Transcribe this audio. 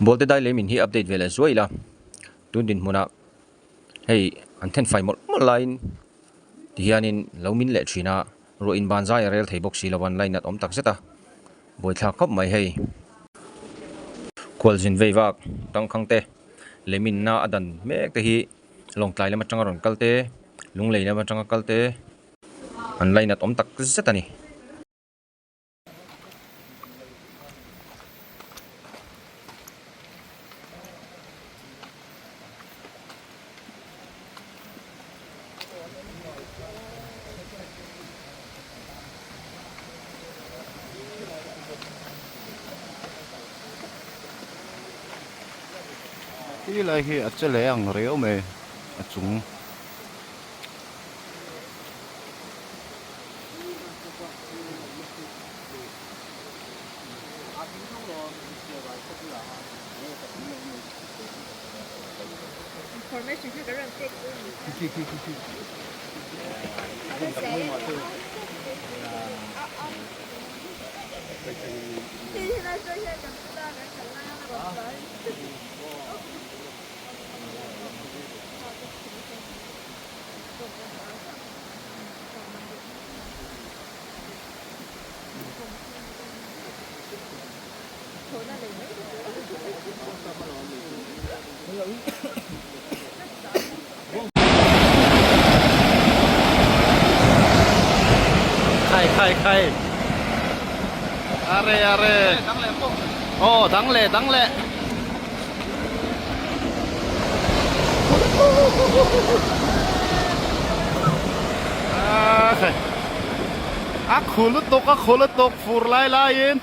Bawlte dai lei min hi update ve leh zuai ila tun dinhmunah hei an then fai mawlh mawlh laiin tihianin lo min leh thin a ruah in ban zai a rel thei bawk si lo an lainat awm tak zet a buaithlak khawp mai hei. Khualzin vei vak tangkhang te lei minna a dan mek te hi Lawngtlai lam atanga rawn kal te Lunglei lam atanga kal te an lainat awm tak zet a ni. Ti lai hi a che leh ang riau mai a chung. Khai khai khai are are aw dang leh dang leh a khai a khu lutuk a khu lutuk fur lai laiin.